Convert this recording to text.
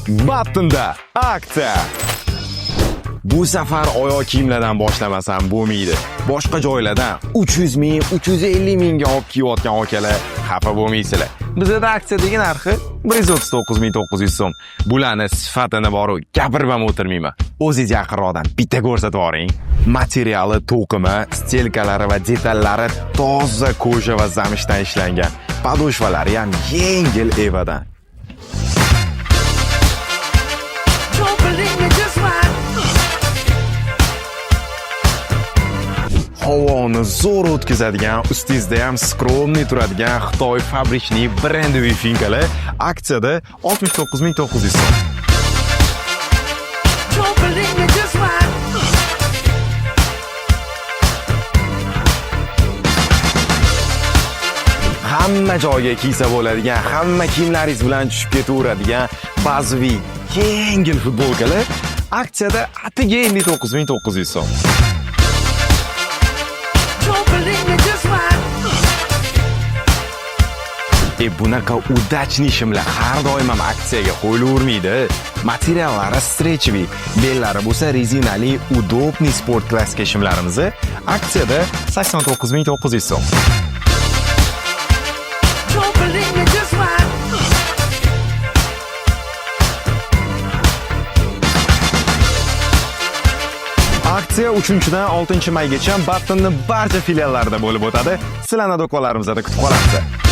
Battonda aksiya. Bu safar oyoq kiyimlardan boshlamasam bo'lmaydi. Boshqa joylardan 300 ming, 350 mingga olib kiyayotgan akalar xafa bo'lmaysizlar. Bizda aksiyadagi narxi 139 900 so'm. Bularni sifatini boru gapirib ham o'tirmayman. O'zingiz yaqinroqdan bitta ko'rsatib yuboring. Materiali to'qima, стелька lari va detallari toza кожа va zamshdan ishlangan. Подошва lari ham yengil evadan. Don't believe me, just watch. Havoni zo'r o'tkazadigan, ustingizda ham скромный turadigan Xitoy фабричный брендовый finkalar aksiyada 69 900 so'm. Don't believe me, just watch. Hamma joyga kiysa bo'ladigan, hamma kiyimlaringiz bilan tushib ketaveradigan bazaviy yengil futbolkalar aksiyada atigi 59 900 so'm. Don't believe me, just watch. Bunaqa удачный shimlar har doim ham aksiyaga qo'yilavermaydi. Materiallari стрейчевый, bellari bo'lsa rezinali, удобный sport klassga shimlarimizni aksiyada 89 900 so'm. Don't believe me, just watch. Aksiya 3-dan 6 maygacha Battonni barcha filiallarida bo'lib o'tadi. Sizlarni do'konlarimizda kutib qolamiz.